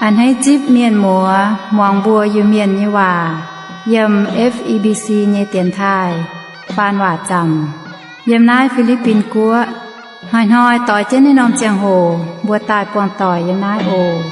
A'hneiv zipv mienh muoz muangx mbuo Iu-Mienh nyei waac yiem F E B C nyei dienx taaih faan waac zaamc yiem naaiv Fi^li^bin Guoqv. Hnoi-hnoi doix jienv naaiv norm ziangh hoc mbuo daaih buangh doic yiem naaiv oc.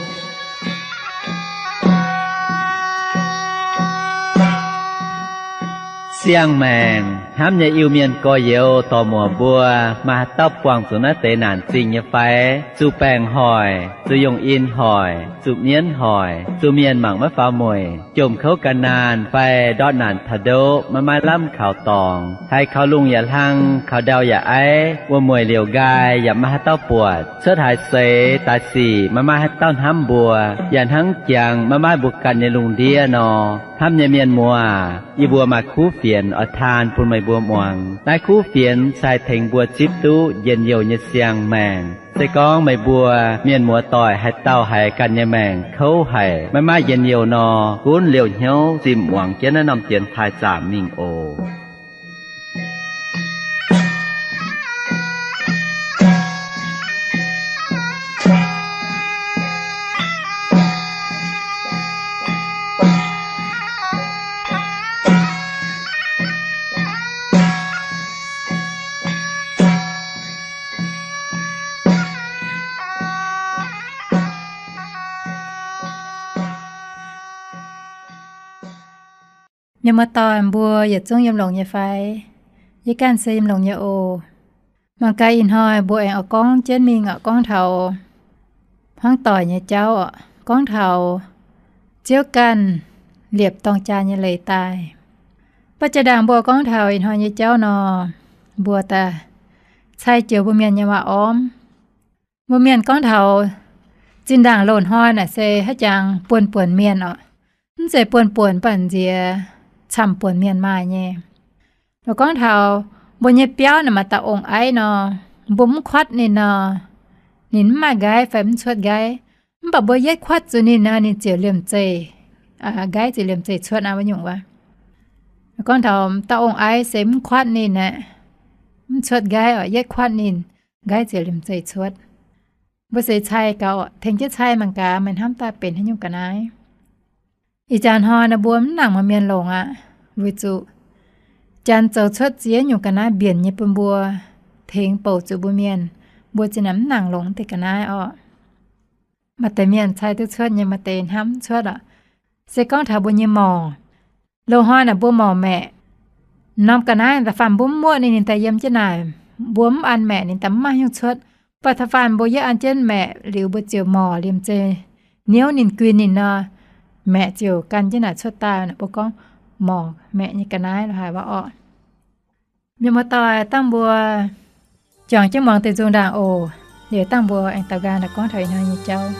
Siang-maengc hnamv nyei Iu-Mienh gorx-youz dorc-muoc mbuo, maaih haaix dauh buangh zuqc naaiv deix naanc zingh nyei fai? Zuqc baengc hoic, zuqc yungh in hoic, zuqc mienv hoic, zuqc mienh mangc maiv faaux mueic, jomc kouv gan naanh fai ndortv naanc taux ndoqv maiv maaih lamh kaux dorngx, haiz kaux lungh yaac hlang, kaux ndau yaac aiv, wuom-mueic liouc nqaai yaac maiv maaih haaix dauh buatc, cuotv haaix seix daaih sic maiv maaih haaix dauh hnamv mbuo, yaac hnangv jangx maiv maaih mbuo ganh nyei lungh ndiev nor. Hnamv nyei mienh muoz, yie mbuo maaih kuv fienx oix taan bun meih mbuo muangx. Naaiv kuv fienx se haih tengx mbuo zipv duqv njien-youh nyei siang-maengc. Se gorngv meih mbuo mienh muoz doic haaix dauh haiz ganh nyei maengc kouv haic, maiv maaih njien-youh nor, gunv liouh hnyouv zinh muangx jienv naaiv norm dienx taaih zaamc mingh oc. Mienh muoz-doic mbuo yietc zungv yiem longx nyei fai? Yie ganh se yiem longx nyei oc. Mangc gaax ih hnoi mbuo aengx oix gorngv jienv mingh oc, gorngv taux hmuangv doic nyei jauv oc, gorngv taux Ziouv ganh liepc dorng jaa nyei leiz daaih. Mv baac jaa-ndaangc mbuo gorngv taux ih hnoi nyei jauv nor, mbuo daaih cai joux mbuo mienh nyei waac-ormv. Mbuo mienh gorngv taux zinh ndaangc loz-hnoi naaic se haiz jangx buonc-buonc mienh oc. Mv zeiz buonc-buonc, mv baac nziex camv-buonc mienh maaih nyei. Lorqc gorngv taux mbuo nyei biauv naaic maaih dauh ong-aiv nor, mbuo mv kuotv ninh nor, ninh mv maaih nqaiv fai mv cuotv nqaiv. Mv baac mbuo yietv kuotv zuqc ninh nor, ninh ziouc liemh zeih, nqaiv ziouc liemh zeih cuotv aqv, wuov nyungc wuov. Gorngv taux dauh ong-aiv se mv kuotv ninh aeqv, mv cuotv nqaiv oc, yietv kuotv ninh, nqaiv ziouc liemh zeih cuotv. Mbuo seix cai gaux, tengx jienv cai mangc gaax, meih hnamv daaih benx haaix nyungc ga'naaiv. Ih jaax hnoi nor mbuo mv nangc maaih mienh longc aqv, weic zuqc Janx zoux cuotv ziex nyungc ga'naaiv mbienc nyei bun mbuo, tengx bouc zuqc mbuo mienh, mbuo zinh naaic mv nangc longc deix ga'naaiv orqc. Maaih deix mienh cai duqv cuotv nyei, maaih deix hnamv cuotv oc. Se gorngv taux mbuo nyei morc, loz-hnoi naaic mbuo morc maeqc, norm ga'naaiv da'faanh mbuo mv muoqv ninh, ninh daaih yiem jienv naaic, mbuo mv an maeqc ninh daaih mv maaih haaix nyungc cuotv. Mv baac da'faanh mbuo yietv an jienv maeqc liuz mbuo ziouc morc liemh zeih niouv ninh guin ninh nor, maeqc ziouc gan jienv naaic cuotv daaih. Naaic mbuo gorngv morc maeqc nyei ga'naaiv lo haic wuov orqc. Mienh muoz-doic, dangh mbuo juangc jienv muangx deix nzung ndaangc oc. Liuz dangh mbuo aengx daux nqaang daaih gorngv taux ih hnoi nyei jauv.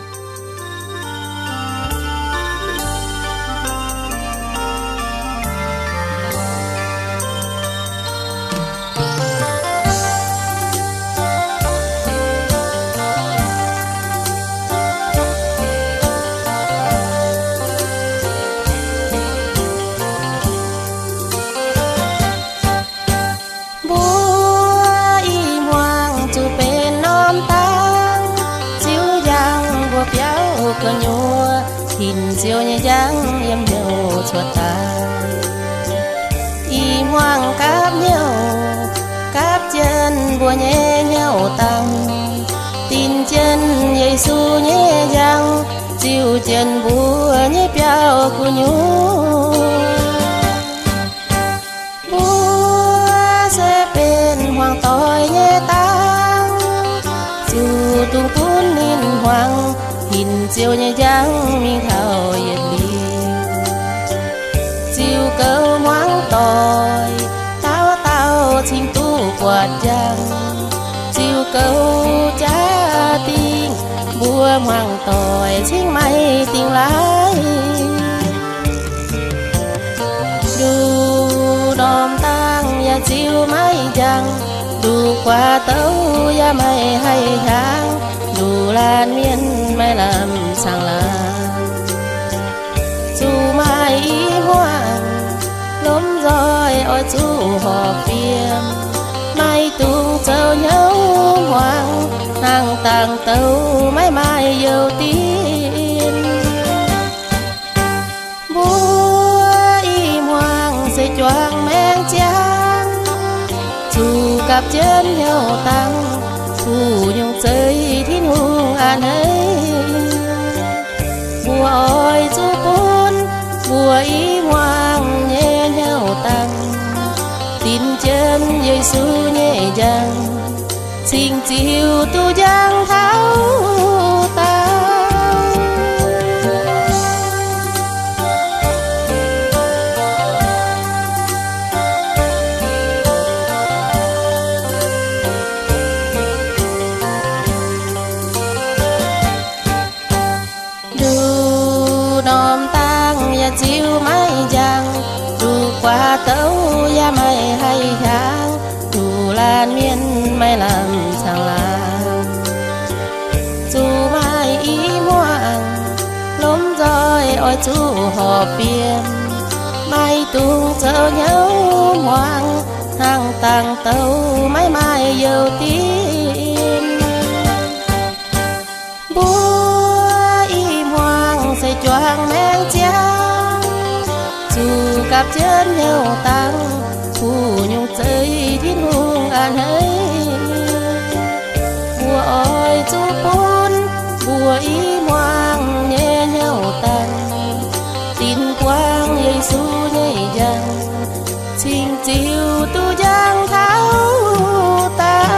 Mbuo i hmuangx zuqc benx norm dangh, Ziouv njang mbuo biauv gu'nyuoz, hinc Ziouv nyei njang yiem hnyouv cuotv daaih. I hmuangx gapv hnyouv, gapv jienv mbuo nyei hnyouv dangh, dinc jienv Yesu nyei njang, ziux jienv mbuo nyei biauv gu'nyuoz. Mbuo se benx hmuangx doic nyei dangh, zuqc dungx gunv ninh hmuangx, hinc Ziouv nyei njang mingh taux yietc liuz. Ziux goux hmuangx doic, dauh dauh cingx duqv buatc njang. Ziux goux jaa-dingh, mbuo hmuangx doic cingx maaih dingh laaih. Nduqc norm dangh yaac ziux maiv njang, nduqc guaax douz yaac maiv haih hiaangx, nduqc laanh mienh maiv lamh caangh laangz. Zuqc maaih i hmuangx lomh nzoih oix zuqc horpc fiem, maiv dungx zoux hnyouv hmuangx, hnangv dangh douz maiv maaih youh dinc. gapv jienv hnyouv dangh, kuh nyungc zeiv Tin-Hungh a'hneiv. Mbuo oix zuqc bun mbuo i hmuangx nyei hnyouv dangh dinx jienv Yesu nyei njang, cingx ziux duqv njang taux daauh. Nduqc norm dangh yaac ziux maiv njang, nduqc guaax douv yaac maiv haih hiaangx, nduqc laanh mienh maiv lamh caangh laangz. Zuqc maaih i hmuangx lomh nzoih oix zuqc horpc bienh, maiv dungx zoux hnyouv hmuangx, hnangv dangh douv maiv maaih youh dinv. Mbuo i hmuangx se juangc maengc ziangx, zuqc gapv jienv hnyouv dangh, kuh nyungc zeiv Tin-Hungh a'hneiv. Mbuo oix zuqc bun mbuo i hmuangx nyei hnyouv dangh dinx buangv Yesu nyei njang, cingx ziux duqv njang taux daauh.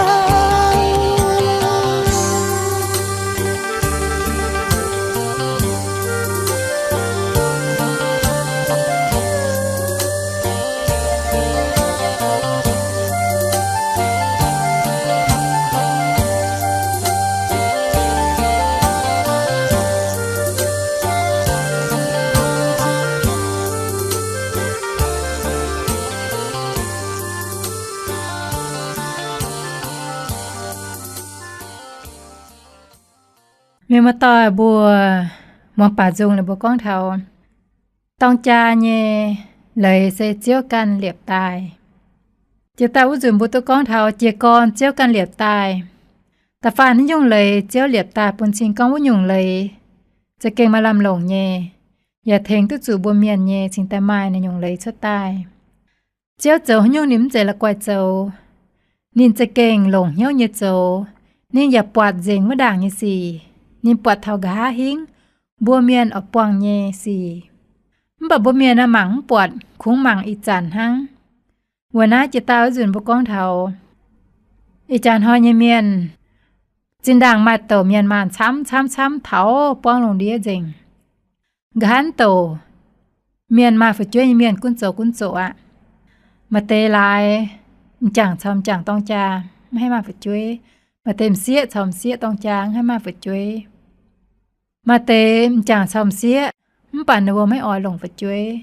Mienh muoz-doic mbuo, muangx baac nzung ninh mbuo gorngv taux dorng jaa nyei leiz se Ziouv ganh liepc daaih. Jiex daaih wuov nzunc mbuo duqv gorngv taux jiez gorn Ziouv ganh liepc daaih. Da'faanh naaiv nyungc leiz Ziouv liepc daaih bun cing gorngv wuov nyungc leiz za'gengh maaih lamh longc nyei, yaac tengx duqv zuqc mbuo mienh nyei cingx daaih maaih naaiv nyungc leiz cuotv daaih. Ziouv zoux haaix nyungc ninh mv zeiz la'guaih zoux. Ninh za'gengh longc hnyouv nyei zoux. Ninh yaac buatc nzengc wuov ndaangc nyei sic. Ninh buatc taux nqa'haav hingv mbuo mienh oix buangh nyei sic. Mv baac mbuo mienh naaiv mangc mv buatc, kungx mangc ih zanc hnangv. Weic naaiv jiex daaih wuov nzunc mbuo gorngv taux ih jaax hnoi nyei mienh, zinh ndaangc maaih douc mienh maanh camv camv camv taux buangv lungh ndiev nzengc. Nqa'haav douc mienh maaih fu'jueiv nyei mienh gunv zoux gunv zoqc aqv. Maaih deix laaix m'jangc caux m'jangc dorng jaa, mv haih maaih fu'jueiv. Maaih deix m'sieqv caux m'sieqv dorng jaa, mv haih maaih fu'jueiv. Maaih deix m'jangc caux m'sieqv, mv baac ninh mbuo maiv oix longc fu'jueiv,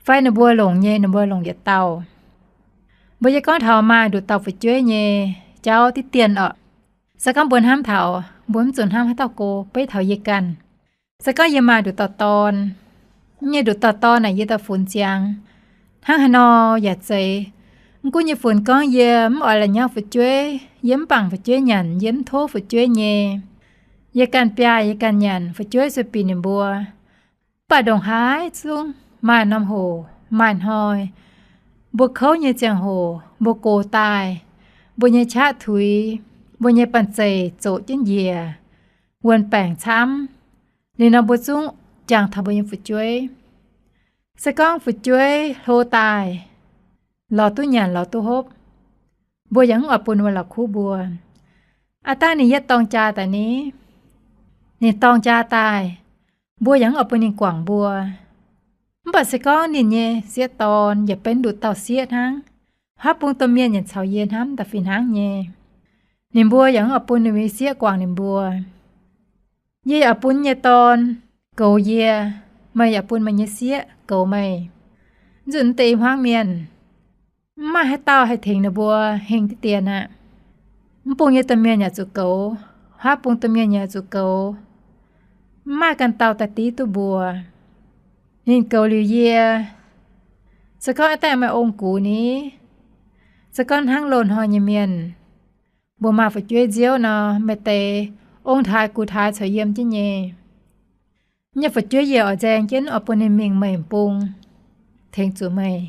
fai ninh mbuo longc nyei, ninh mbuo longc yietc dauh. Mbuo yie gorngv taux maaih nduqc dauh fu'jueiv nyei jauv diqv dien orqc. Se gorngv mbuo hnamv taux, mbuo mv zuqc hnamv haaix dauh go, beiv taux yie ganh. Se gorngv yie maaih nduqc dauh dorn, nyei nduqc dauh dorn naaic yie daaih funx ziangx, hnangv haaix nor yaac zeiz. Mv gunv yie funx gorngv yie mv oix la'nyauv fu'jueiv, yie mv bangc fu'jueiv nyanc, yie mv tov fu'jueiv nyei, yie ganh biaaih yie ganh nyanc, fu'jueiv sueih bieqc ninh mbuo. Mv baac ndongc haaix zungv maaih norm hoc maaih hnoi, mbuo kouv nyei ziangh hoc mbuo gox daaih, mbuo nyei qaqv tuix, mbuo nyei banh zeic zoqc jienv njiec, wuon-baengc camv. Liuz nor mbuo zungv jangx taux mbuo nyei fu'jueiv. Se gorngv fu'jueiv hlo daaih, lorz duqv nyanc lorz duqv hopv, mbuo yaac mv oix bun ninh mbuo la'kuqv mbuo. Aav dangh ninh yietv dorng jaa daaih ni, ninh dorng jaa daaih, mbuo yaac mv oix bun ninh guangc mbuo. Mv baac se gorngv ninh nyei sieqv dorn yaac benx nduqc dauh sieqv hnangv, haav bung domh mienh yaac caux yie hnamv da'fih hnangv nyei, ninh mbuo yaac mv oix bun ninh mbuo nyei sieqv guangc ninh mbuo. Yie yaac bun nyei dorn goux yie, meih yaac bun meih nyei sieqv goux meih. Nzunc deix hmuangv mienh, mv maaih haaix dauh haih tengx ninh mbuo heng diqv dien aqv. Mv bung nyei domh mienh yaac zuqc goux, haav bung domh mienh yaac zuqc goux. Mv maaih ganh dauh daaih div duqv mbuo. Ninh goux liuz yie, se gorngv aav dangh meih ong-gux ni, se gorngv hnangv loz-hnoi nyei mienh, mbuo maaih fu'jueiv nziouv nor, maaih deix ong-taaix gux-taaix caux yiem jienv nyei. Nyei fu'jueiv yie oix nzaeng jienv oix bun ninh mingh meih bung, tengx zuqc meih.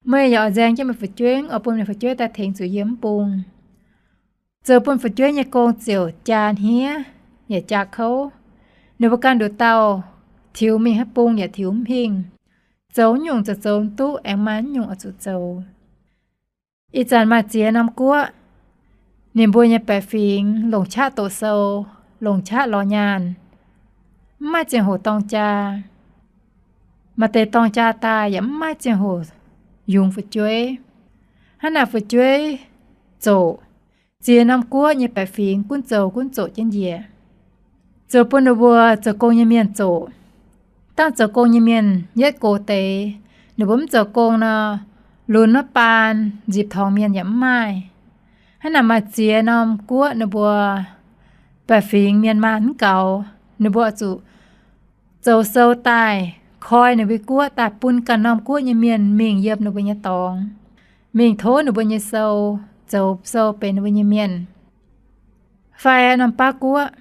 Meih yaac oix nzaeng jienv meih fu'jueiv, oix bun meih fu'jueiv daaih tengx zuqc yiem mv bung. Zoux bun fu'jueiv nyei gong ziouc jaa hniev yaac jaa kouv. Ninh mbuo ganh nduqc dauh tiux mingh haaix bung yaac tiux mv hingh. Zoux nyungc zoux zoux duqv, aengx maaih nyungc oix zuqc zoux. Ih zanc maaih ziex norm guoqv, ninh mbuo nyei baeqc fingx longc qaqv doqc sou, longc qaqv lorz nyaanh, mv maaih ziangh hoc dorng jaa. Maaih deix dorng jaa daaih yaac mv maaih ziangh hoc yungz fu'jueiv. Hnangv naaic fu'jueiv zoqc, ziex norm guoqv nyei baeqc fingx gunv zoux gunv zoqc jienv njiec, zoux bun ninh mbuo zoux gong nyei mienh zoqc. Dangh zoux gong nyei mienh yietv gox deix, ninh mbuo mv zoux gong nor, lunx wuov baan nzipc torngx mienh yaac mv maaih. Hnangv naaic maaih ziex norm guoqv ninh mbuo baeqc fingx mienh maanh mv gaux, ninh mbuo zuqc zoux sou daaih koi ninh mbuo guoqv daaih bun ganh norm guoqv nyei mienh mingh yiem ninh mbuo nyei dorngx, mingh tov ninh mbuo nyei sou, zoux sou benx ninh mbuo nyei mienh. Fai norm baav guoqv,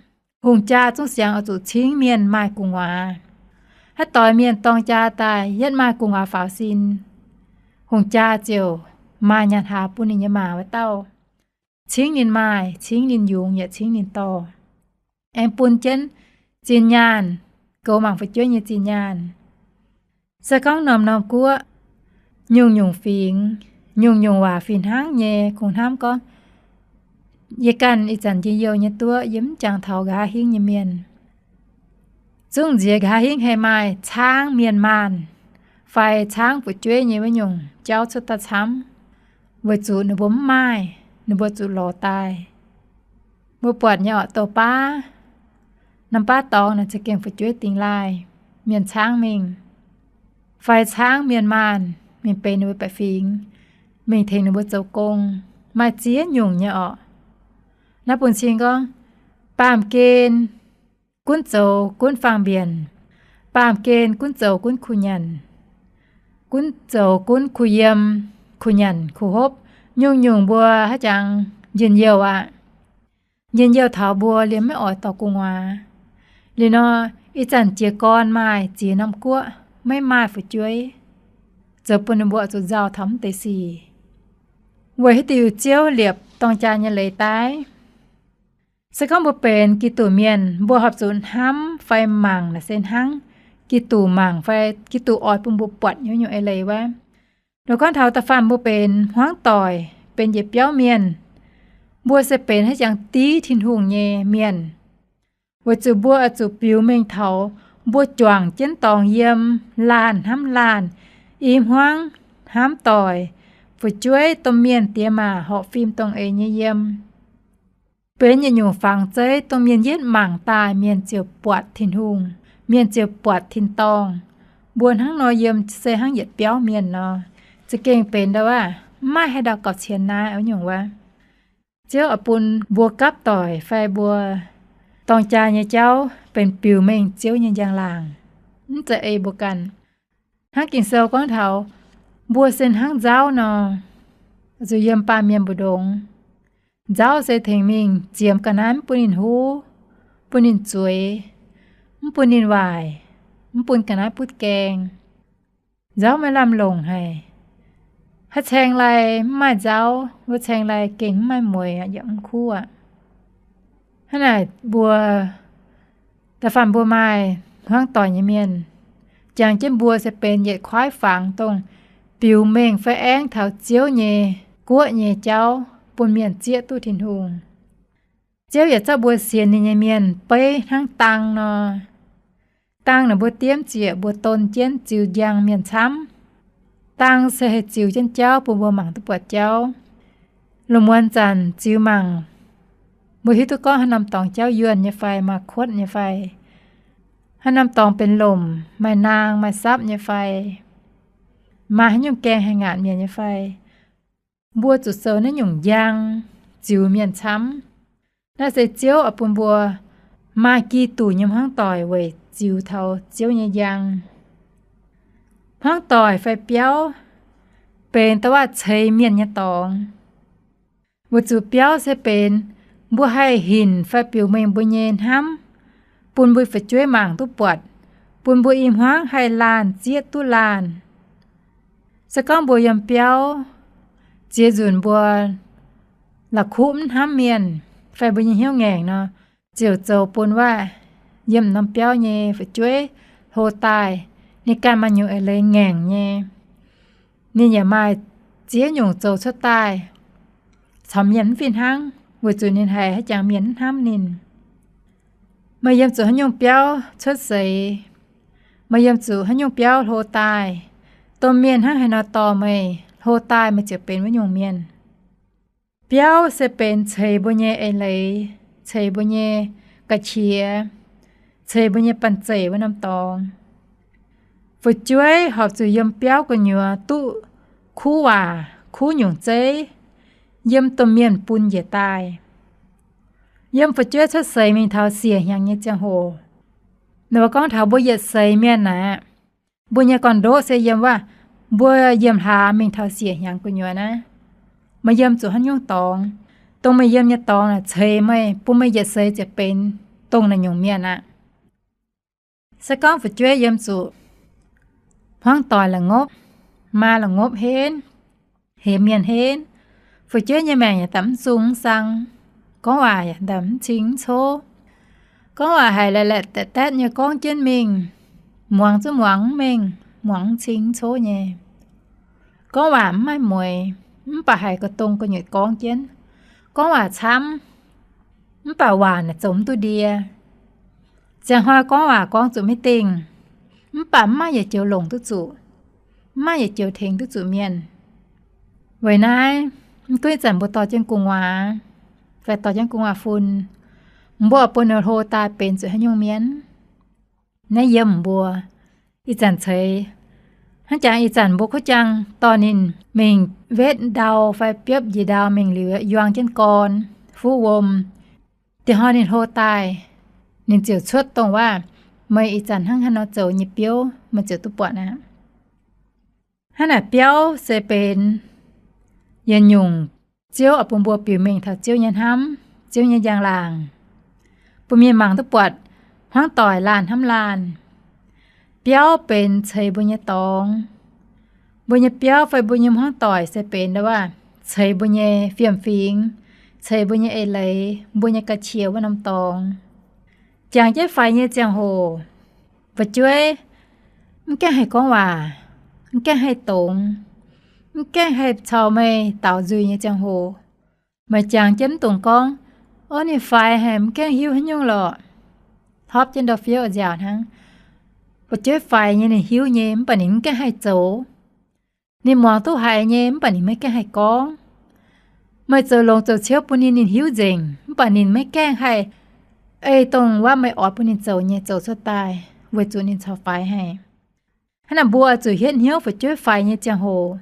hungh jaa zungv siangx oix zuqc cingv mienh maaih gu'nguaaz. Haaix doix mienh dorng jaa daaih yietv maaih gu'nguaaz faaux sin, hungh jaa ziouc maaih nyaanh hlaax bun ninh nyei maa wuov dauh, cingv ninh maaih, cingv ninh yungz yaac cingv ninh dorh, aengx bun jienv zinh nyaanh, goux mangc fu'jueiv nyei zinh nyaanh. Se gorngv norm-norm guoqv, nyungc-nyungc fingx, nyungc-nyungc waac fih hnangv nyei kungx hnamv gorngv, yie ganh ih zanc njien-youh nyei duqv yie mv jangx taux nqa'haav hingv nyei mienh. Zungv nziex nqa'haav hingv haih maaih caangv mienh maanh fai caangv fu'jueiv nyei wuov nyungc jauv cuotv daaih camv, weic zuqc ninh mbuo mv maaih, ninh mbuo zuqc lorz daaih. Mbuo buatc nyei orqc, douz baav, norm baav dorngx naaic za'gengh fu'jueiv dingx laaih, mienh caangv mingh, fai caangv mienh maanh mingh benx ninh mbuo baeqc fingx, mingh tengx ninh mbuo zoux gong, maaih ziex nyungc nyei orqc. Naaiv bun cing gorngv, baamh gen gunv zoux gunv faang-mbienc, baamh gen gunv zoux gunv kuh nyanc, gunv zoux gunv kuh yiem, kuh nyanc kuh hopv, nyungc-nyungc mbuo haaix jangx njien-youh aqv. Njien-youh taux mbuo liemh maiv oix dorh gu'nguaaz. Liuz nor, ih zanc jiez gorn maaih ziex norm guoqv maiv maaih fu'jueiv, zoux bun ninh mbuo zuqc nzauh taux mv deix sic. Weic haaix diuc Ziouv liepc dorng jaa nyei leiz daaih? Se gorngv mbuo benx Giduc mienh, mbuo horpc zuqc hnamv fai mangc naaic se hnangv Giduc mangc fai Giduc oix bun mbuo buatc nyei nyungc eix leiz wuov. Nor gorngv taux da'faanh mbuo benx hmuangv doic, benx yietc biauv mienh, mbuo se benx haaix jangx div Tin-Hungh nyei mienh, weic zuqc mbuo oix zuqc biux mengh taux mbuo juangc jienv dorngx yiem, laanh hnamv laanh, i hmuangv hnamv doic, fu'jueiv, domh mienh, diex maac, horpc fim dongh eix nyei yiem. Benx yietc nyungc fangx zeiv dongh mienh yietv mangc daaih mienh ziouc buatc Tin-Hungh, mienh ziouc buatc tin-dorngh. Mbuo hnangv nor yiem se hnangv yietc biauv mienh nor, za'gengh benx ndau wuov, mv maaih haaix ndau gauh cien naaiv wuov nyungc wuov. Ziouv oix bun mbuo gapv doic fai mbuo dorng jaa nyei jauv benx biux mengh Ziouv nyei njang-laangc, mv zeiz ei mbuo ganh. Hnangv Ging-Sou gorngv taux, mbuo se hnangv nzauv nor, zuqc yiem baamh mienh mbu'ndongx. Nzauv se tengx mingh ziemx ga'naaiv, mv bun ninh huv, bun ninh zueiz, mv bun ninh waaic, mv bun ga'naaiv butv gaeng. Nzauv maiv lamh longc haic. Haaix caeng lai mv maaih nzauv, wuov caeng lai gengh mv maaih mueix, yaac mv kuv aqv. Hnangv naaic mbuo, da'faanh mbuo maaih hmuangv doic nyei mienh, jangx jienv mbuo se benx yietc kuaaiv fangx dongh biux mengh fai aengv taux Ziouv nyei guoqv nyei jauv bun mienh zieqv duqv Tin-Hungh. Ziouv yaac zorqv mbuo sienx ninh nyei mienh beiv hnangv dang nor. Dang naaic mbuo diemv ziec mbuo don jienv ziux njang mienh camv. Dang se haih ziux jienv jauv bun mbuo mangc duqv buatc jauv. Lungh muonz zanc ziux mangc, mbuo hiuv duqv gorngv haaix norm dorngx jauv yuonh nyei fai, maaih kuotv nyei fai, haaix norm dorngx benx lomc, maaih naang maaih sapv nyei fai, maaih haaix nyungc gaeng haih ngaatc mienh nyei fai. Mbuo zuqc zoux naaiv nyungc njang ziux mienh camv. Naaiv se Ziouv oix bun mbuo maaih Giduc nyei hmuangv doic weic ziux taux Ziouv nyei njang. Hmuangv doic fai biauv benx douc waac ceix mienh nyei dorngx. Weic zuqc biauv se benx mbuo haih hinc fai biux mengh mbuo nyei hnamv, bun mbuo fu'jueiv mangc duqv buatc, bun mbuo i hmuangv haih laanh zieqv duqv laanh. Se gorngv mbuo yiem biauv ziex nzunc mbuo la'kuqv mv hnamv mienh fai mbuo nyei hnyouv ngaengc nor, ziouc zoux bun wuov yiem norm biauv nyei fu'jueiv hlo daaih. Ninh ganh maaih nyungc eix leiz ngaengc nyei. Ninh yaac maaih ziex nyungc zoux cuotv daaih caux mienh mv fih hnangv, weic zuqc ninh haiz haaix jangx mienh mv hnamv ninh. Meih yiem zuqc haaix nyungc biauv cuotv seix, meih yiem zuqc haaix nyungc biauv hlo daaih, domh mienh hnangv haaix nor dorh meih, hlo daaih meih ziouc benx wuov nyungc mienh. Biauv se benx ceix mbuo nyei eix leiz, ceix mbuo nyei ga'qiex, ceix mbuo nyei banh zeic wuov norm dorngx. Fu'jueiv horpc zuqc yiem biauv gu'nyuoz duqv kuv waac, kuv nyungc zeiv, yiem domh mienh bun njiec daaih. Yiem fu'jueiv cuotv seix mingh taux siec hnyangx nyei ziangh hoc, ninh mbuo gorngv taux mbuo yietc seix mienh naaic, mbuo nyei gorn-ndoqv se yiem wuov, mbuo yiem hlaax mingh taux siec hnyangx gu'nyuoz naaiv, meih yiem zuqc haaix nyungc dorngx, dongh meih yiem nyei dorngx naaic ceix meih, bun meih yietc seix ziouc benx dongh naaiv nyungc mienh aqv. Se gorngv fu'jueiv yiem zuqc hmuangv doic la'ngopv, maa la'ngopv henv, hemx mienh henv, fu'jueiv nyei maengc yaac daaih mv zungh mv sang, gorngv waac yaac daaih mv cing mv cov, gorngv waac haiz laeqv laeqv daetv daetv nyei gorngv jienv mingh, muangx zuqc muangx mv mengh, muangx mv cing mv cov nyei. Gorngv waac mv maaih mueix, mv baac haiz ga'dongh gu'nyuoz gorngv jienv. Gorngv waac camv, mv baac waac naaic zoux mv duqv ndie. Ziangh hnoi gorngv waac gorngv zuqc maiv dingh, mv baac mv maaih yietc joux longc duqv zuqc, mv maaih yietc joux tengx duqv zuqc mienh. Weic naaiv, mv gunv ih zanc mbuo dorh jienv gu'nguaaz fai dorh jienv gu'nguaaz fun, mbuo oix bun ninh hlo daaih benx zuqc haaix nyungc mienh? Naaiv yiem mbuo ih zanc ceix, hnangv jangx ih zanc mbuo kuv jang dorh ninh mingh wetv ndau fai biopv njiec ndau mingh liuz yuang jienv gorn, fuqv wuom, diex hnoi ninh hlo daaih, ninh ziouc cuotv dongh waac meih ih zanc hnangv haaix nor zoux nyei biouv meih ziouc duqv buatc aqv. Hnangv naaic biauv se benx yietc nyungc Ziouv oix bun mbuo biux mengh taux Ziouv nyei hnamv, Ziouv nyei njang-laangc, bun mienh mangc duqv buatc hmuangv doic laanh hnamv laanh. Biauv benx ceix mbuo nyei dorngx. Mbuo nyei biauv fai mbuo nyei hmuangv doic se benx ndo waac ceix mbuo nyei fiem-fingx, ceix mbuo nyei eix leiz, mbuo nyei ga'qiex wuov norm dorngx. Jangx jienv faix nyei ziangh hoc, fu'jueiv mv gaengh haih gorngv waac, mv gaengh haih dongz, mv gaengh haih caux meih daux nzuih nyei ziangh hoc, meih jangx jienv mv dungx gorngv, Ov, ninh faix haic, mv gaengh hiuv haaix nyungc lorqc. Hlopv jienv ndau-fiouv nziaauc hnangv. Fu'jueiv faix nyei ninh hiuv nyei, mv baac ninh mv gaengh haih zoux. Ninh muangx duqv haiz nyei, mv baac ninh maiv gaengh haih gorngv. Meih zoux longx zoux ciouv bun ninh, ninh hiuv nzengc, mv baac ninh maiv gaengh haih ei dongh waac meih oix bun ninh zoux nyei zoux cuotv daaih, weic zuqc ninh caux faix haic. Hnangv naaic mbuo oix zuqc hietv hnyouv fu'jueiv faix nyei ziangh hoc.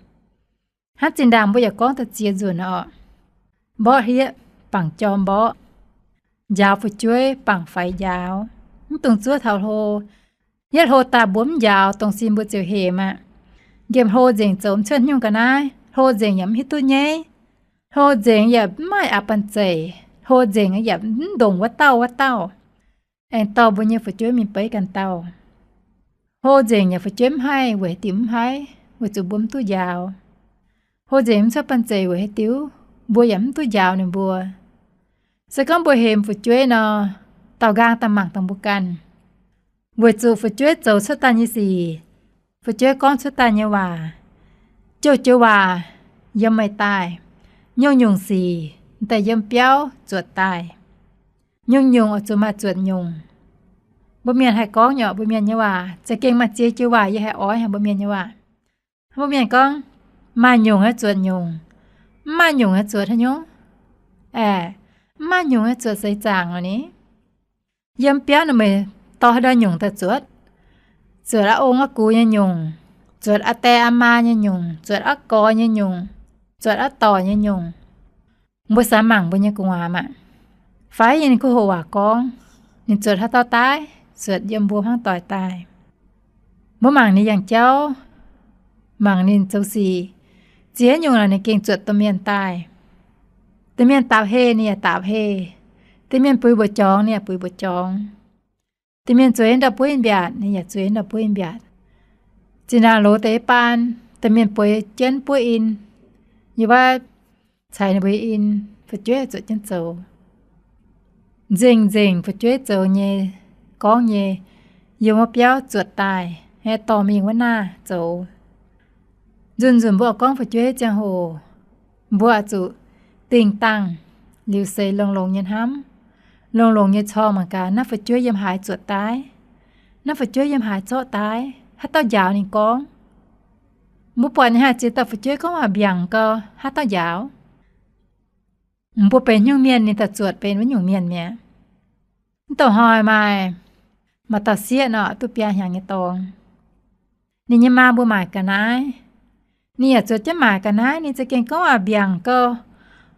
Hnangv zinh ndaangc mbuo yaac gorngv da'ziex nzunc oc. Mborqv hlieqv bangc jorm mborqv, njaaux fu'jueiv bangc faix njaaux. Mv dungx zuov taux hlo. Yietv hlo daaih mbuo mv njaaux, dongh sin mbuo ziouc hemx aqv. Nqemh hlo nzengc zoux mv cuotv nyungc ga'naaiv, hlo nzengc yaac mv hiuv duqv nyaiv, hlo nzengc yaac mv maaih aqc banh zeic, hlo nzengc yaac mv ndongc wuov dauh wuov dauh. Aengx dorh mbuo nyei fu'jueiv mingh beiv ganh dauh. Hlo nzengc yaac fu'jueiv mv haih weic haaix diuc mv haih, weic zuqc mbuo mv duqv njaaux. Hlo nzengc mv cuotv banh zeic weic haaix diuc, mbuo yaac mv duqv njaaux ninh mbuo. Se gorngv mbuo hemx fu'jueiv nor, daaux nqaang daaih mangc dongh mbuo ganh. Weic zuqc fu'jueiv zoux cuotv daaih nyei sic, fu'jueiv gorngv cuotv daaih nyei waac, jouh joux waac yiem meih daaih. Nyungc-nyungc sic daaih yiem biauv zuotc daaih. Nyungc-nyungc oix zuqc maaih zuotc nyungc. Mbuo mienh haih gorngv nyei, mbuo mienh nyei waac za'gengh maaih ziex joux waac yie haih oix haic mbuo mienh nyei waac. Mbuo mienh gorngv, maaih nyungc aeqv, zuotc nyungc. Mv maaih nyungc aeqv, zuotc haaix nyungc? Aeqv, mv maaih nyungc aeqv, zuotc seix zaangc oc ni. Yiem biauv naaic meih dorh haaix dauh nyungc daaih zuotc? Zuotc aa ong aa gux nyei nyungc, zuotc aa die aa maa nyei nyungc, zuotc aa gorx nyei nyungc, zuotc aa dorc nyei nyungc. Mbuo samx mangc mbuo nyei gu'nguaaz maah! Fai yiem ninh kuv hoqc waac gorngv, ninh zuotc haaix dauh daaih? Zuotc yiem mbuo hmuangv doic daaih. Mbuo mangc ninh yangh jauv, mangc ninh zoux sic, ziex nyungc naaic ninh gengh zuotc domh mienh daaih. Domh mienh daapc heh ninh yaac daapc heh. Domh mienh buix mbu'jorngx ninh yaac buix mbu'jorngx. Domh mienh zueiz ndau-bueiv mbiaatc ninh yaac zueiz ndau-bueiv mbiaatc. Zinh ndaangc loz deix baan, Domh mienh bueix jienv buov in, yiem wuov ceix ninh mbuo in, fu'jueiv zuotc jienv zoux. Nzengc-nzengc fu'jueiv zoux nyei, gorngv nyei, yiem wuov biauv zuotc daaih, aeqv, dorh mingh wuov naah zoux. Nzunc-nzunc mbuo oix gorngv fu'jueiv ziangh hoc, mbuo oix zuqc dingh dangh liuz seix longx-longx nyei hnamv, longx-longx nyei corng mangc gaax naaiv fu'jueiv yiem haaix zuotc daaih, naaiv fu'jueiv yiem haaix zorqv daaih, haaix dauh njaaux ninh gorngv. Mbuo buatc nyei haih ziex dauh fu'jueiv gorngv waac mbiaangc gau, haaix dauh njaaux. Mbuo benx haaix nyungc mienh ninh daaih zuotc benx wuov nyungc mienh mi'aqv. Mv douh hnoi maaih, maaih dauh sieqv nor, duqv biaa hnyangx nyei dorngx. Ninh nyei maa mbuo maaic ga'naaiv. Ninh yaac zuotc jienv maaic ga'naaiv, ninh za'gengh gorngv waac mbiaangc gau.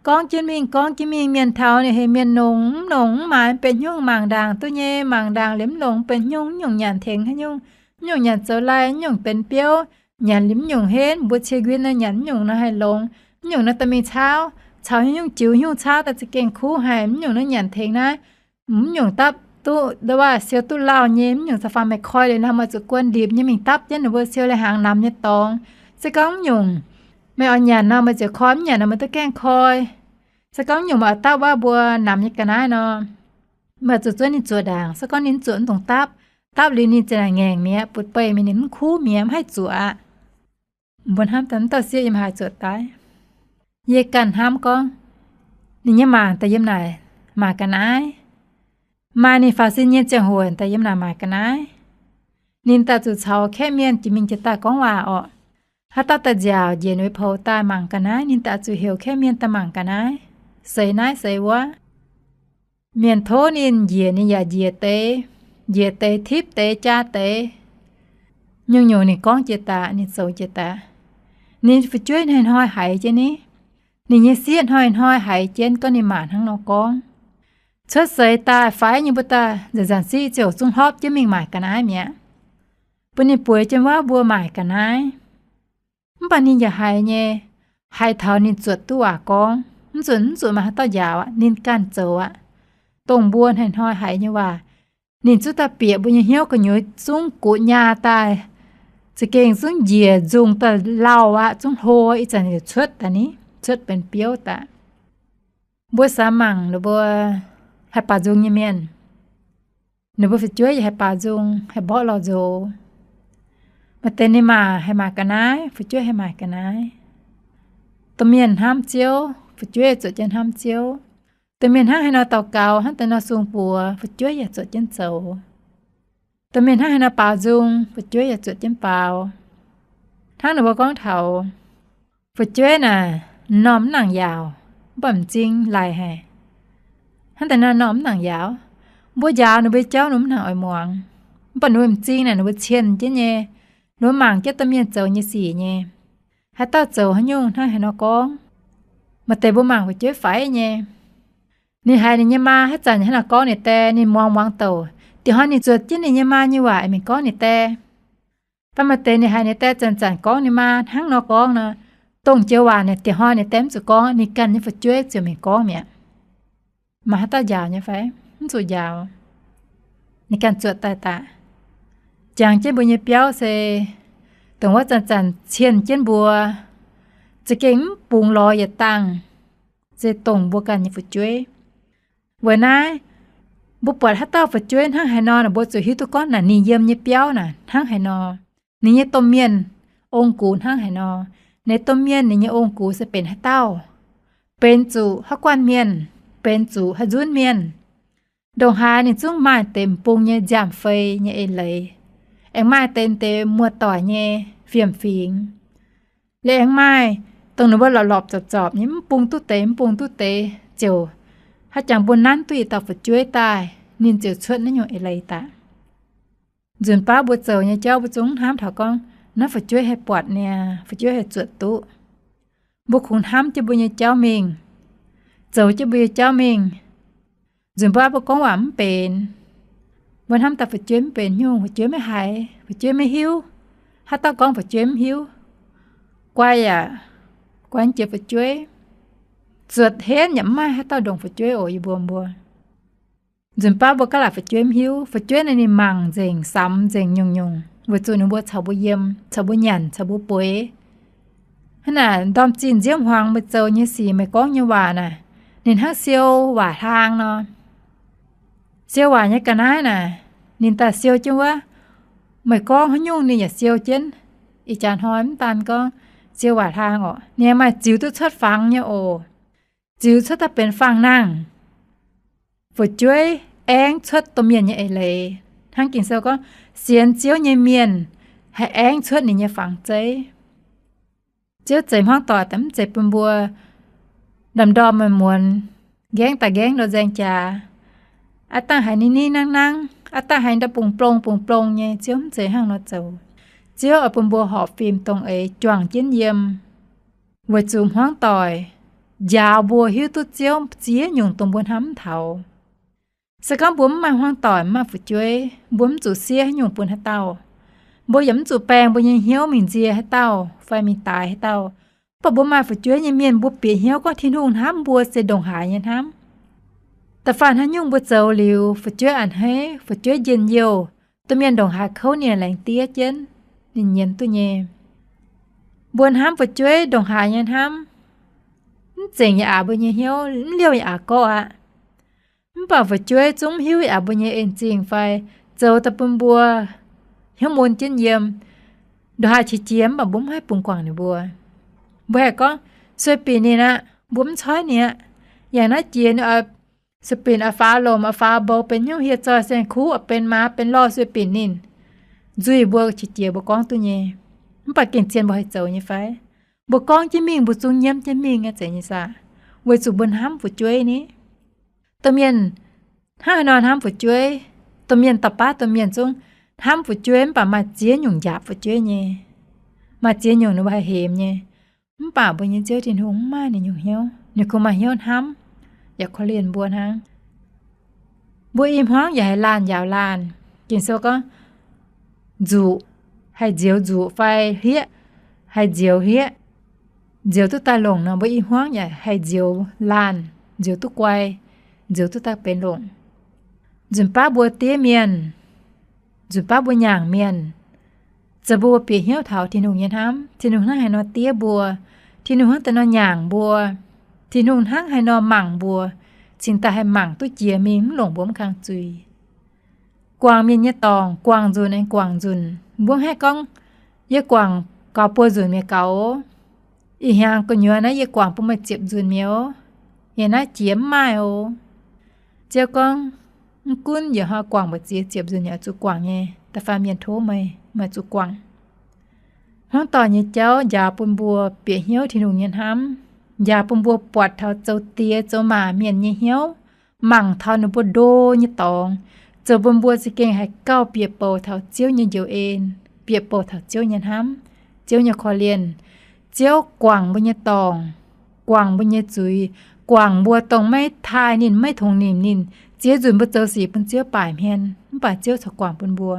Gorngv jienv mingh, gorngv jienv mingh, mienh taux ninh heuc mienh longc, mv longc mv maaih benx haaix nyungc, mangc ndaangc duqv nyei, mangc ndaangc liuz mv longc benx haaix nyungc, mv nyungc nyanc tengx haaix nyungc, mv nyungc nyanc zoux lai, mv nyungc benx biouv, nyanc liuz mv nyungc henv, mbuo cie nquin nor nyanc mv nyungc nor haih longx, mv nyungc nor dorh mingh caauv, caux haaix nyungc jiux haaix nyungc caauv daaih za'gengh kuv haic, mv nyungc nor nyanc tengx naaiv, mv nyungc dapv duqv ndau wuov siou duqv lauh nyei, mv nyungc ca'faanh meih koi liuz nor meih zuqc guon ndipc nyei mingh dapv jienv ninh mbuo siou lai hnaangx namx nyei dorngx. Se gorngv mv nyungc meih oix nyanc nor meih ziouc koi, mv nyanc nor meih duqv gaengh koi. Se gorngv mv nyungc meih oix dapv wuov mbuo namx nyei ga'naaiv nor, meih zuqc zuov ninh zuoqc ndaangc. Se gorngv ninh mv zuoqc, mv dungx dapv. Dapv liuz ninh ziouc naaic ngaengc mi'aqv, butv-beih mi'aqv, ninh mv kuv mi'aqv, mv haih zuoqc aqv. Mbuo hnamv daaih mv dauh sieqv yiem haaix zuotc daaih. Yie ganh hnamv gorngv, ninh nyei mangc daaih yiem naaic maaic ga'naaiv. Maaih ninh faaux sin nyei ziangh hoc daaih yiem naaic maaic ga'naaiv. Ninh daaih zuqc caux kaeqv mienh jiex mingh jiex daaih gorngv waac orqc. Haaix dauh daaih nziaauc njiec ninh nyei poux daaih mangc ga'naaiv, ninh daaih zuqc heuc kaeqv mienh daaih mangc ga'naaiv, seix naaiv seix wuov. Mienh tov ninh njiec, ninh yaac njiec deix, njiec deix tipv deix jaa deix. Nyungc-nyungc ninh gorngv jiex daaih, ninh zoux jiex daaih. Ninh fu'jueiv hnoi-hnoi haiz jienv ni. Ninh nyei sieqv hnoi-hnoi haiz jienv gorngv ninh maa hnangv nor gorngv. Cuotv seix daaih faix nyei mbuo daaih nzanc-nzanc siqv ziouc zungv hlorpv jienv mingh maaic ga'naaiv mi'aqv. Bun ninh bueix jienv wuov mbuo maaic ga'naaiv. Mv baac ninh yaac haiz nyei, haiz taux ninh zuotc duqv waac gorngv, mv zuqc, mv zuqc maaih haaix dauh njaaux aqv, ninh ganh zoux aqv. Dongh mbuo hnoi-hnoi haiz nyei waac, ninh zungv daaih bieqc mbuo nyei hnyouv gu'nyuoz zungv guqc nyaah daaih, za'gengh zungv njiec nzungh daaih lauh aqv, zungv hlo, ih zanc cuotv daaih ni, cuotv benx biouv daaih. Mbuo samx mangc ninh mbuo haih baaux nzung nyei mienh. Ninh mbuo fu'jueiv yaac haih baaux nzung, haih mborqv lorh nzox. Maaih deix ninh maa haih maaic ga'naaiv, fu'jueiv haih maaic ga'naaiv. Domh mienh hnamv Ziouv, fu'jueiv zuotc jienv hnamv Ziouv. Domh mienh hnangv haaix nor daux gaux, hnangv deix nor sung buoz, fu'jueiv yaac zuotc jienv zoux. Domh mienh hnangv haaix nor baaux nzung, fu'jueiv yaac zuotc jienv baaux. Hnangv ninh mbuo gorngv taux, fu'jueiv naaic, m'normh mv nangc yaauc, mv baac m'zing laic haic. Hnangv deix nor m'normh mv nangc yaauc. Mbuo njaaux ninh mbuo nyei jauv ninh mv nangc oix muangx. Mv baac ninh mbuo m'zing naaic ninh mbuo cien jienv nyei. Ninh mbuo mangc jienv domh mienh zoux nyei sic nyei. Haaix dauh zoux haaix nyungc hnangv haaix nor gorngv. Maaih deix mbuo mangc fu'jueiv faix nyei. Ninh haiz ninh nyei maa haaix zanc haaix nor gorngv ninh die, ninh muangx muangx douc. Diex hnoi ninh zuotc jienv ninh nyei maa nyei waac mingh gorngv ninh die. Mv baac maaih deix ninh haiz ninh die zanc-zanc gorngv ninh maa hnangv nor gorngv nor, dongh joux waac naaic diex hnoi ninh die mv zuqc gorngv, ninh ganh nyei fu'jueiv ziouc mingh gorngv mi'aqv. Maaih haaix dauh njaaux nyei fai? Mv zuqc njaaux. Ninh ganh zuotc daaih daaih. Jangx jienv mbuo nyei biauv se dongh wuov zanc-zanc cien jienv mbuo, za'gengh mv bungx lorz yietc dangh, se dongh mbuo ganh nyei fu'jueiv. Weic naaiv, mbuo buatc haaix dauh fu'jueiv hnangv haaix nor, mbuo zuqc hiuv duqv gorngv naaic ninh yiem nyei biauv naaic hnangv haaix nor, ninh nyei domh mienh ong-gux hnangv haaix nor, ninh domh mienh ninh nyei ong-gux se benx haaix dauh, benx zuqc haaix guanh mienh, benx zuqc haaix nzunv mienh. Ndongc haaix ninh zungv maaih deix m'bung nyei nziaamv-fei nyei eix leiz, aengx maaih deix deix muoz-doic nyei fiem-fingx. Liuz aengx maaih dongh ninh mbuo lorpc lorpc zorpc zorpc nyei, mv bung duqv deix mv bung duqv deix, ziouc haaix jangx mbuo nanv duqv yietc dauh fu'jueiv daaih, ninh ziouc cuotv naaiv nyungc eix leiz daaih. Nzunc baav mbuo zoux nyei jauv mbuo zungv hnamv taux gorngv, naaiv fu'jueiv haih buatc niaa, fu'jueiv haih zuotc duqv. Mbuo kungx hnamv jienv mbuo nyei jauv mingh, zoux jienv mbuo nyei jauv mingh. Nzunc baav mbuo gorngv waac mv benx, mbuo hnamv daaih fu'jueiv mv benx nyungc, fu'jueiv maiv haiz, fu'jueiv maiv hiuv. Haaix dauh gorngv fu'jueiv mv hiuv. Guai yaac guai jiex fu'jueiv. Zuotc henv yaac mv maaih haaix dauh ndongc fu'jueiv oc, yie mbuo mbuo. Nzunc baav mbuo gaav laaic fu'jueiv mv hiuv. Fu'jueiv naaic ninh mangc nzengc, samx nzengc nyungc-nyungc weic zuqc ninh mbuo caux mbuo yiem, caux mbuo nyanc, caux mbuo bueix. Hnangv naaic ndorm-zinh nziouv hmuangx meih zoux nyei sic, meih gorngv nyei waac naaic, ninh hnangv siou waac hlaang nor. Siou waac nyei ga'naaiv naaic, ninh daaih siou jienv wuov, meih gorngv haaix nyungc ninh yaac siou jienv. Ih jaax hnoi mv daan gorngv siou waac hlaang orqc, ninh maaih ziux duqv cuotv fangx nyei oc. Ziux cuotv daaih benx fangx-nangh. Fu'jueiv aengv cuotv domh mienh nyei eix leiz. Hnangv Ging-Sou gorngv, sienx Ziouv nyei mienh haih aengv cuotv ninh nyei fangx zeiv. Ziouv zeix hmuangv doic daaih mv zeiz bun mbuo ndorm-ndorm muonz, nqaengv daaih nqaengv nor nzaeng jaax. Aav dangh haiz ninh ninh nangv nangv, aav dangh haiz ndau bungx blong bungx blong nyei, Ziouv mv zeiz hnangv nor zoux. Ziouv oix bun mbuo horpc fim dongh eix juangc jienv yiem, weic zuqc hmuangv doic njaaux mbuo hiuv duqv Ziouv ziex nyungc dongh mbuo hnamv mv taux. Se gorngv mbuo mv maaih hmuangv doic, mv maaih fu'jueiv, mbuo mv zuqc siev haaix nyungc bun haaix dauh. Mbuo yaac mv zuqc baeng mbuo nyei hnyouv mingh nzie haaix dauh fai mingh daaix haaix dauh. Mv baac mbuo maaih fu'jueiv nyei mienh, mbuo bieqc hnyouv gorngv Tin-Hungh hnamv mbuo se ndongc haaix nyei hnamv. Da'faanh haaix nyungc mbuo zoux liuz, fu'jueiv a'hneiv, fu'jueiv njien-youh, domh mienh ndongc haaix kouv ninh laengz diev jienv, ninh nyienz duqv nyei. Mbuo hnamv fu'jueiv ndongc haaix nyei hnamv, mv zengc yaac aqc mbuo nyei hnyouv, mv liouh yaac aqc gorqv aqv. Mv baac fu'jueiv zungv mv hiuv yaac aqc mbuo nyei en-zingh fai zoux daaih bun mbuo hnyouv mun jienv yiem. Ndongc haaix qiex jiez mv baac mbuo mv haih bungx guangc ninh mbuo. Mbuo haih gorngv, sueih binc ninh aqv, mbuo mv coiv ninh aqv. Yangh naaiv jiex ninh oix, sueih binc oix faaux lomc, oix faaux mbou, benx hnyouv hieh zoih saeng-kuv, oix benx maaz benx lorh, sueih binc ninh. Nzuih mbuo qiex jiez mbuo gorngv duqv nyei, mv baac gengh zien mbuo haih zoux nyei fai? Mbuo gorngv jienv mingh, mbuo zungv nyiemv jienv mingh nyei, zeiz nyei saah? Weic zuqc mbuo hnamv fu'jueiv ni. Domh mienh hnangv haaix nor hnamv fu'jueiv? Domh mienh dauh baav domh mienh zungv hnamv fu'jueiv, mv baac maaih ziex nyungc njaapc fu'jueiv nyei. Maaih ziex nyungc ninh mbuo haih hemx nyei. Mv baac mbuo nyei Ziouv Tin-Hungh mv maaih ninh nyungc hnyouv. Ninh kungx maaih hnyouv hnamv yaac korv-lienh mbuo hnangv. Mbuo i hmuangv yaac haih laanh njaaux laanh. Ging-Sou gorngv, nzuqc, haih nzioux nzuqc fai hlieqv, haih nzioux hlieqv. Nzioux duqv daaih longc nor, mbuo i hmuangv yaac haih nzioux laanh, nzioux duqv guai, nzioux duqv daaih benx longc. Nzunc baav mbuo diev mienh, nzunc baav mbuo nyaangc mienh, zoux mbuo bieqc hnyouv taux Tin-Hungh nyei hnamv. Tin-Hungh hnangv haaix nor diev mbuo, Tin-Hungh hnangv deix nor nyaangc mbuo, Tin-Hungh hnangv haaix nor mangc mbuo, cingx daaih haih mangc duqv jiex mingh, mv longc mbuo mv kang zuiz. Guangc mienh nyei dorngc, guangc nzunc aengx guangc nzunc. Mbuo mv haih gorngv, yie guangc gaux buo nzunc mi'aqv gaux. Ih hnyangx gu'nyuoz naaiv yie guangc bun meih ziepc nzunc mi'aqv. Yie naaiv jiex mv maaih oc. Ziouv gorngv, mv gunv yietc hnoi guangc mbu'ziex ziepc nzunc yaac zuqc guangc nyei. Da'faanh mienh tov meih, meih zuqc guangc. Hmuangv doic nyei jauv njaaux bun mbuo bieqc hnyouv Tin-Hungh nyei hnamv, njaaux bun mbuo buatc taux zoux diex zoux maac mienh nyei hnyouv, mangc taux ninh mbuo ndo nyei dorngx, zoux bun mbuo za'gengh haih gauh bieqc bouc taux Ziouv nyei njoux en, bieqc bouc taux Ziouv nyei hnamv, Ziouv nyei korv-lienh. Ziouv guangc mbuo nyei dorngc, guangc mbuo nyei zuiz, guangc mbuo dongh maiv taaih ninh, maiv tongx nimc ninh. Ziex nzunc mbuo zoux sic bun Ziouv baaic hmien, mv baac Ziouv corc guangc bun mbuo.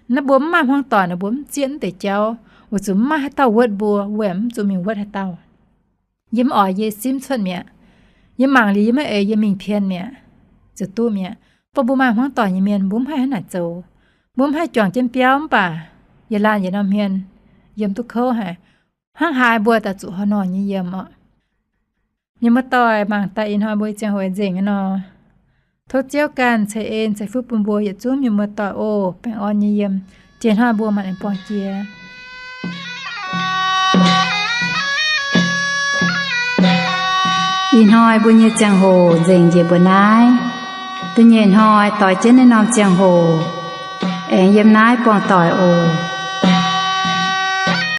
Naaiv mbuo mv maaih hmuangv doic nor, mbuo mv zieqv mv deix jauv, weic zuqc mv maaih haaix dauh wuotv mbuo, wuov mv zuqc mingh wuotv haaix dauh. Yie mv oix yie simv cuotv mi'aqv. Yie mangc liuz yie maiv eix, yie mingh pien mi'aqv, ziouc duqv mi'aqv. Baac mbuo maaih hmuangv doic nyei mienh, mbuo mv haih hnangv naaic zoux. Mbuo mv haih juangc jienv biauv, mv baac yietc laanh yietc norm hmien yiem duqv kouv haic. Hnangv haaix mbuo daaih zuqc haaix nor nyei yiem orqc? Mienh muoz-doic, mangc daaih ih hnoi mbuo ziangh hoc nzengc nor, tov Ziouv ganh ceix en ceix fuqv bun mbuo yietc zungv mienh muoz-doic oc. Baengh orn nyei yiem. Jiex hnoi mbuo mangc aengx buangh jiex. Ih hnoi mbuo nyei ziangh hoc nzengc njiec mbuo naaiv. Da'nyeic hnoi doix jienv naaiv norm ziangh hoc aengx yiem naaiv buangh doic oc.